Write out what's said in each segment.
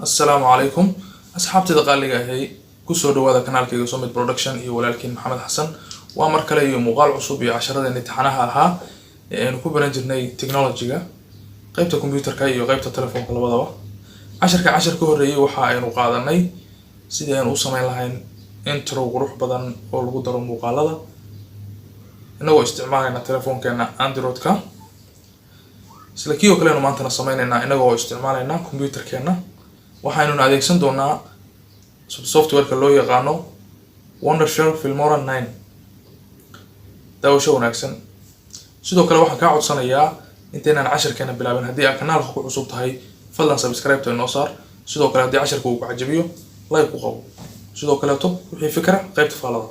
Assalaamu calaykum asxaabtayda qaaliga ahay, kusoo dhawaada kanaalkayga Somid Production iyo walaalkiin Maxamed Xasan. Waa mar kale iyo muuqaal cusub iyo casharadeen imtixaanaha ahaa ee aynu ku baran jirnay technology-ga, qeybta computerka iyo qeybta telefoonka labadaba. Casharka cashar ka horreeyay waxa aynu qaadanay sidii aynu u sameyn lahayn intro qurux badan oo lagu daro muuqaalada, inagoo isticmaalayna telefoonkeena Android-ka. Isla kii oo kale aynu maantana sameyneynaa inagoo isticmaalayna computerkeena. Waxaynuna adeegsan doonaa softwareka loo yaqaano Wondershare Filmora 9. Daawasho wanaagsan. Sidoo kale waxaan kaa codsanayaa, intaynaan casharkeena bilaabin, haddii aad kanaalka ku cusub tahay, fadlan subscribe-ta inoo saar. Sidoo kale haddii casharka uu ku cajabiyo, like ku qabo. Sidoo kaleeto wixii fikra qaybta faalada.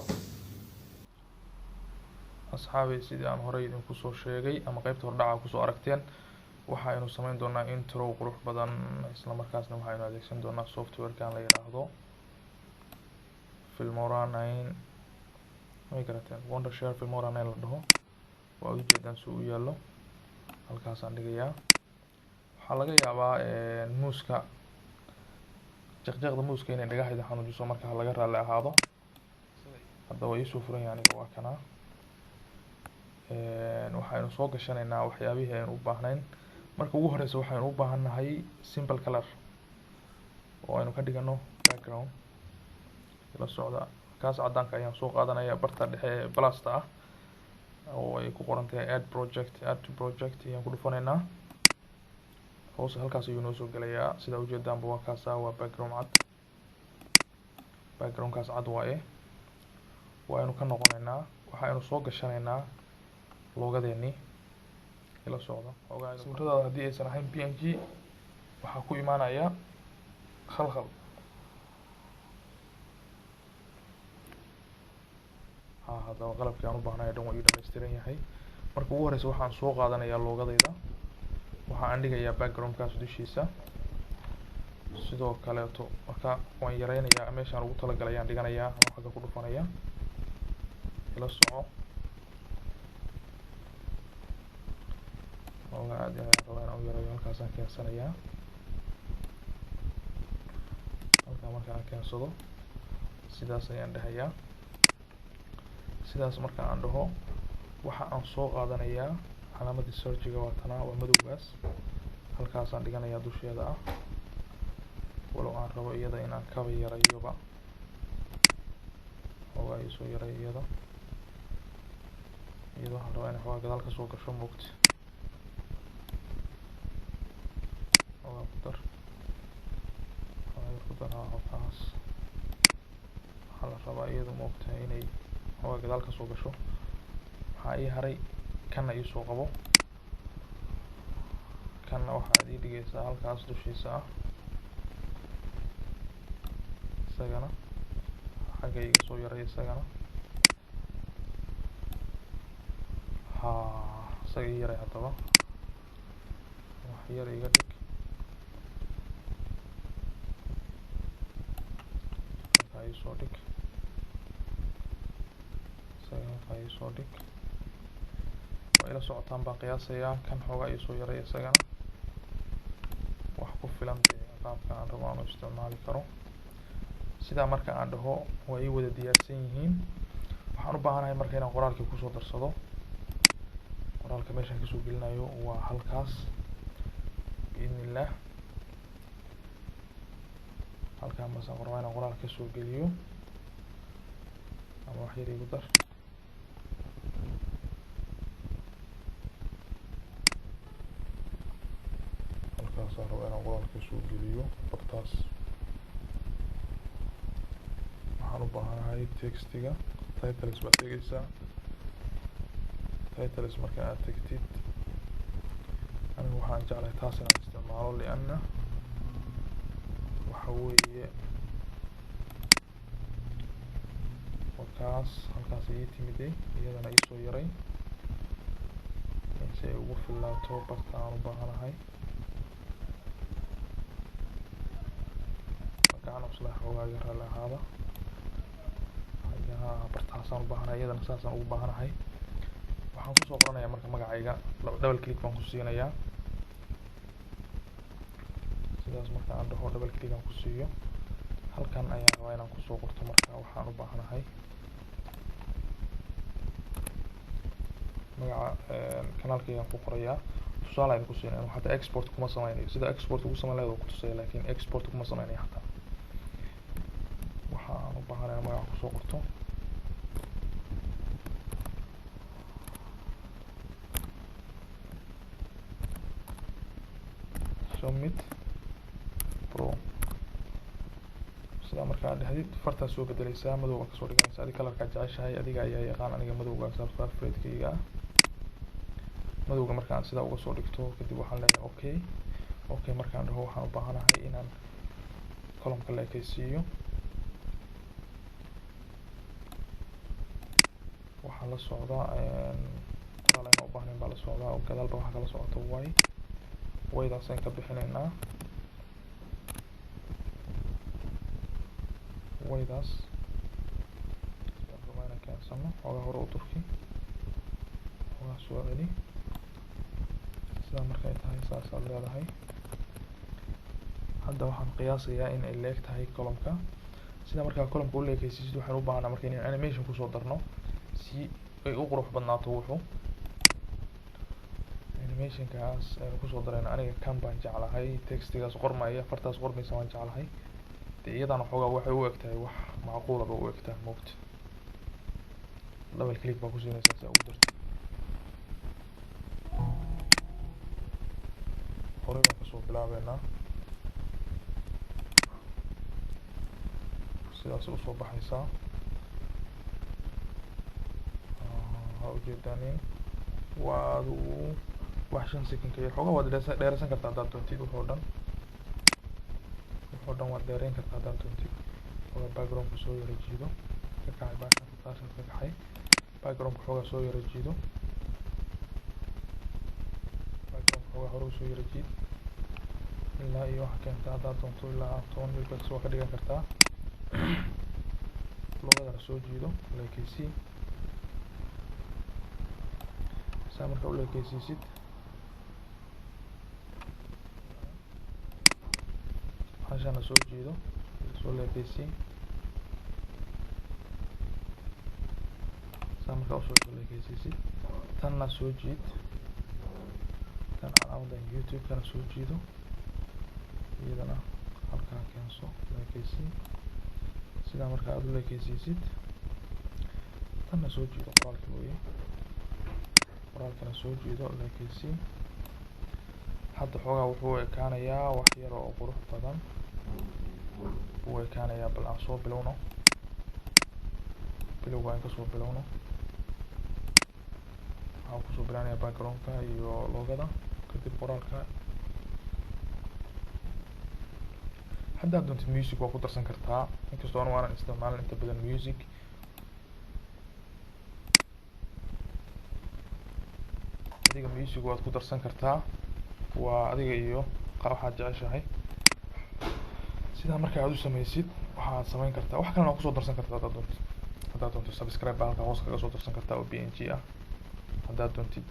Asxaabay, sidii aan horey idinku soo sheegay ama qaybta hordhaca kusoo aragteen, waxaynu sameyn doonaa intro qurux badan, isla markaasna waxaynu adeegsan doonaa softwarekan la yidhaahdo Filmora 9. Way garateen, Wondershare Filmora 9 la dhaho. Waa ujeedaan si u yaallo, halkaasaan dhigayaa. Waxaa laga yaabaa muuska, jeqjeeqda muuska, inay dhagahayda xanuujiso, marka ha laga raalli ahaado. Hadda waa iisoo furan yahay aniga, waa kanaa. Waxaynu soo gashanaynaa waxyaabihii aynu u baahnayn. Marka ugu horeysa waxaynu u baahan nahay simple color oo aynu ka dhigano background. La socda, kaas caddaanka ayaan soo qaadanaya. Barta dhexe ee plusta ah oo ay ku qoran tahay add project, add to project ayaan ku dhufanaynaa. Hoose halkaas ayuu noo soo gelayaa. Sidaa ujeedaanba waa kaasa, waa background cad. Backgroundkaas cad waaye. Waaynu ka noqonaynaa, waxaynu soo gashanaynaa logadeenii. Ila socda. Sawiradaada haddii aysan ahayn PNG, waxaa ku imaanaya khalkhal. Ha, haddaba qalabkii aan u baahnay dhan waa ii dhameystiran yahay. Marka ugu horeysa waxaan soo qaadanayaa loogadayda, waxa aan dhigayaa backgroundkaas dushiisa. Sidoo kaleeto marka waan yareynayaa, meeshaan ugu talagalay ayaan dhiganayaa ama xagga ku dhufanaya. Ila soco. Xoogaa aad ayaan rabaa inaan u yareeyo, halkaasaan keensanayaa. Halkaa marka aan keensado, sidaas ayaan dhahayaa. Sidaas marka aan dhaho, waxa aan soo qaadanayaa calaamadii searchiga, waa tanaa, waa madowgaas. Halkaasaan dhiganayaa dusheeda ah, walow aan rabo iyada inaan kaba yarayoba. Xoogaa iisoo yaray iyada. Iyada waxaan rabaa inay xoogaa gadaal kasoo gasho, moogta. Xoogaa ku dar, xoogaa yar ku dar. Haa, halkaas waxaa la rabaa iyadu, moogtahay, inay xoogaa gadaal kasoo gasho. Waxaa ii haray kanna, iisoo qabo kanna. Waxaad ii dhigaysaa halkaas dushiisa ah, isagana xagga iga soo yaray isagana. Ha, isaga ii yaray. Haddaba wax yar iga dhig, halkaa iisoo dhig isaga, halkaa iisoo dhig. Waa ila socotaan baan qiyaasayaa. Kan xoogaa iisoo yaray isagana, wax ku filan dee qaabka aan rabo aan u isticmaali karo. Sidaa marka aan dhaho, waa ii wada diyaarsan yihiin. Waxaan u baahanahay marka inaan qoraalkii kusoo darsado. Qoraalka meeshaan kasoo gelinayo waa halkaas, biidni illaah. Halkaan basaan rabaa inaan qoraal kasoo geliyo, ama wax yar igu dar. Halkaasaan rabaa inaan qoraal kasoo geliyo, bartaas. Waxaan u baahanahay textiga. Titles baad tegeysaa. Titles marka aad tegtid, anigu waxaan jeclahay taas inaan isticmaalo, lianna waxa weeye waa kaas. Halkaas ii timiday, iyadana iisoo yaray si ay ugu filaato barta aan u baahanahay. Gacan cuslaa, xoogaa iga raalli ahaada. Bartaasaan u baahanahay, iyadana saasaan ugu baahanahay. Waxaan kusoo qoranayaa marka magacayga, double click baan ku siinayaa. Sidaas marka aan dhaho, double click aan ku siiyo, halkan ayaan rabaa inaan kusoo qorto. Marka waxaan u baahanahay magaca kanaalkaygaan ku qorayaa. Tusaale ayaan ku siinaya, xataa export kuma sameynayo. Sida export ugu sameyn lahayd oo kutusaya, laakiin export kuma sameynayo. Xataa waxa aan u baahanahay magaca kusoo qorto. Summit Pro. Sidaa markaa dhahdid, fartaa soo bedeleysaa, madow baa kasoo dhiganaysa. Adi colorkaa jeceshahay adiga ayaa yaqaan. Aniga madowga favorite-kayga ah. Madowga markaan sidaa uga soo dhigto kadib, waxaan leeyahay okay. Okay markaan dhaho, waxaan u baahanahay inaan columnka la ekeysiiyo. Waxaa la socdaa qoraal ayna u baahnayn baa la socdaa, oo gadaalba waxaa kala socota y waydaasaan ka bixinaynaa. Waydaas rabaa inaan keensano. Xoogaa hore u durki, xoogaa soo celi. Sidaa markay tahay, saasaad leedahay. Hadda waxaan qiyaasayaa in ay leeg tahay columnka. Sida markaa columnka u leekaysiisid, waxaan u baahanaa marka inaan animation kusoo darno si ay u qurux badnaato. Wuxuu animationkaas aynu kusoo darayna, aniga kan baan jeclahay, textigaas qormaya, fartaas qormaysa waan jeclahay. Dee iyadana xoogaa waxay u eg tahay wax macquula ba u eg tahay, moogta. Double click baa ku siinaysaa si aa ugu darto. Horey baan kasoo bilaabeynaa. Sidaas usoo baxaysaa, ha ujeedaanin. Waa adigu wax 5 second ka yar. Xoogaa waad dheereysan kartaa haddaad doontid. Wuxuu dhan waad dheereyn kartaa haddaad doontid. Xoogaa backgroundka soo yara jiido, ka kacay baashan, baashan ka kacay. Backgroundka xoogaa soo yara jiido, backgroundka xoogaa hore usoo yara jiid ilaa iyo waxa keenta haddaad doonto ilaa 10 pixels waa ka dhigan kartaa. Logadana soo jiido, leekeysii. Saa markaa u leekeysiisid, hashana soo jiido, soo leekeysii. Saa markaa usoo leekeysiisid, tanna soo jiid, tan calaamadan YouTube kana soo jiido, iyadana halkaa keenso, leekeysii. Sidaa markaa aad u leekeysiisid, tanna soo jiido, qoraalka weeye, qoraalkana soo jiido, leekeysii. Hadda xoogaa wuxuu ekaanayaa wax yar oo qurux badan wuu ekaanayaa. Bal aan soo bilowno, bilowga aan kasoo bilowno. Waxaan kusoo bilaanaya backgroundka iyo logada, kadib qoraalka. Haddaad doontid music waa ku darsan kartaa, inkastoo anigu aanan isticmaalin inta badan music. Adiga music waad ku darsan kartaa, waa adiga iyo waxaad jeceshahay. Sidaa marka aad u sameysid, waxaad sameyn kartaa wax kalena waa kusoo darsan kartaa haddaad doontid. Haddaad doonto subscribe baa halkaa hoos kaga soo darsan kartaa oo PNG ah. Haddaad doontid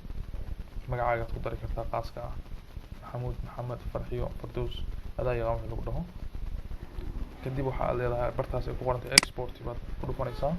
magacaagaad ku dari kartaa qaaska ah, Maxamuud, Maxamed, Farxiyo, Fardows, adaa yaqaan wixii lagu dhaho. Kadib waxa aad leedahay bartaas ay ku qorantay export baad ku dhufanaysaa.